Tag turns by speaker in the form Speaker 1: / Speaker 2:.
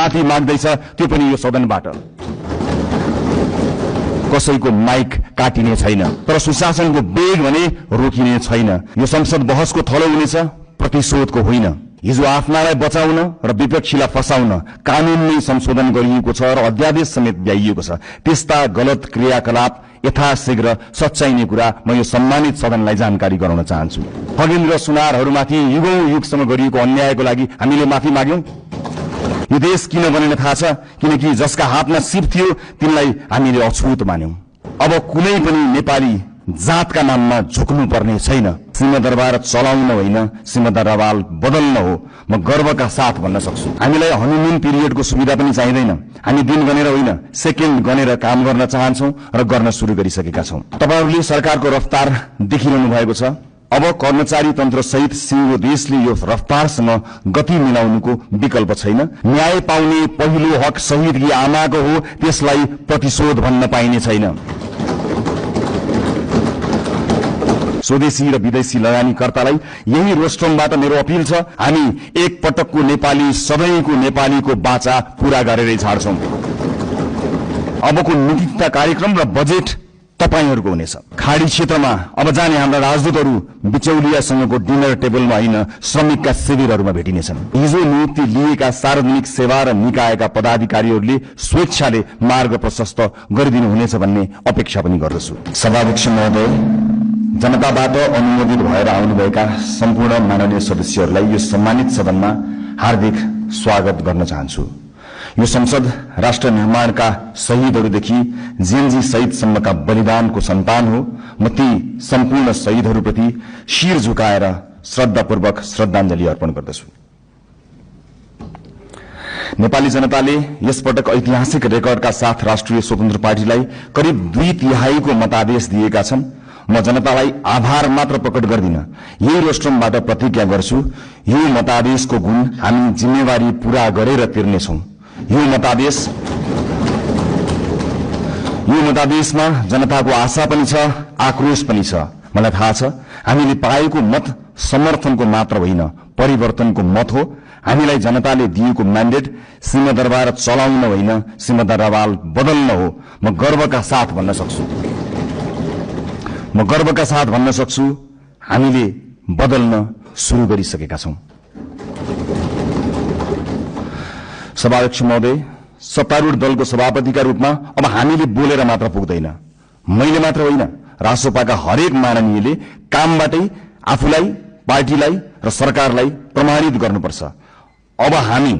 Speaker 1: माफी माग्दैछ, त्यो पनि यो सदनबाट। कसैको माइक काटिने छैन, तर सुशासनको वेग भने रोकिने छैन। यो संसद बहसको थलो हुनेछ, प्रतिशोधको होइन। हिजो आफ्नालाई बचाउन र विपक्षीलाई फसाउन कानूनमै संशोधन गरिएको छ र अध्यादेश समेत ल्याइएको छ। त्यस्ता गलत क्रियाकलाप यथाशीघ्र सच्याइने कुरा म यो सम्मानित सदनलाई जानकारी गराउन चाहन्छु। खगेन्द्र सुनारहरूमाथि युगौं युगसम्म गरिएको अन्यायको लागि हामीले माफी माग्यौं। यो देश किन बनेन थाहा छ? किनकि जसका हातमा सिप थियो तिनलाई हामीले अछुत मान्यौं। अब कुनै पनि नेपाली जातका नाममा झुक्नु पर्ने छैन। सिंहदरबार चलाउन होइन, सिंहदरबार बदल्न हो। म गर्वका साथ भन्न सक्छु, हामीलाई हनीमुन पिरियडको सुविधा पनि चाहिँदैन। हामी दिन गनेर होइन, सेकेन्ड गनेर काम गर्न चाहन्छौं र गर्न सुरु गरिसकेका छौं। तपाईहरूले सरकारको रफ्तार देखिरहनु भएको छ। अब कर्मचारी तन्त्र सहित सिंगो देशले यो रफ्तारसँग गति मिलाउनुको विकल्प छैन। न्याय पाउने पहिलो हक शहीदकी आमाको हो, त्यसलाई प्रतिशोध भन्न पाइने छैन। स्वदेशी र विदेशी लगानीकर्तालाई यही रोस्ट्रमबाट मेरो अपील छ, हामी एक पटकको नेपाली सधैँको नेपालीको बाचा पूरा गरेरै छाड्छौं। अबको नीतिगत कार्यक्रम र बजेट तपाईहरूको हुनेछ। खाडी क्षेत्रमा अब जाने हाम्रा राजदूतहरू बिचौलियासँगको डिनर टेबलमा होइन, श्रमिकका शिविरहरूमा भेटिनेछन्। हिजो नियुक्ति लिएका सार्वजनिक सेवा र निकायका पदाधिकारीहरूले स्वेच्छाले मार्ग प्रशस्त गरिदिनुहुनेछ भन्ने अपेक्षा पनि गर्दछु। सभाध्यक्ष महोदय, जनताबाट अनुमोदित भएर आउनुभएका सम्पूर्ण माननीय सदस्यहरूलाई यो सम्मानित सदनमा हार्दिक स्वागत गर्न चाहन्छु। यो संसद राष्ट्र निर्माणका शहीदहरूदेखि जेएनजी शहीदसम्मका बलिदानको सन्तान हो। म ती सम्पूर्ण शहीदहरूप्रति शिर झुकाएर श्रद्धापूर्वक श्रद्धाञ्जली अर्पण गर्दछु। नेपाली जनताले यसपटक ऐतिहासिक रेकर्डका साथ राष्ट्रिय स्वतन्त्र पार्टीलाई करिब 2/3 मतादेश दिएका छन्। म जनतालाई आभार मात्र प्रकट गर्दिन, यही रोस्ट्रमबाट प्रतिज्ञा गर्छु, यो मतादेशको गुण हामी जिम्मेवारी पूरा गरेर तिर्नेछौं। यो मतादेशमा जनताको आशा पनि छ, आक्रोश पनि छ। मलाई थाहा छ, हामीले पाएको मत समर्थनको मात्र होइन, परिवर्तनको मत हो। हामीलाई जनताले दिएको म्यान्डेट सिंहदरबार चलाउन होइन, सिंहदरबार बदल्न हो। म गर्वका साथ भन्न सक्छु, हामीले बदल्न सुरु गरिसकेका छौं। सभाध्यक्ष महोदय, सत्तारूढ़ दलको सभापतिका रूपमा अब हामीले बोलेर मात्र पुग्दैन। मैले मात्र होइन, रासोपाका हरेक माननीयले कामबाटै आफूलाई, पार्टीलाई र सरकारलाई प्रमाणित गर्नुपर्छ। अब हामी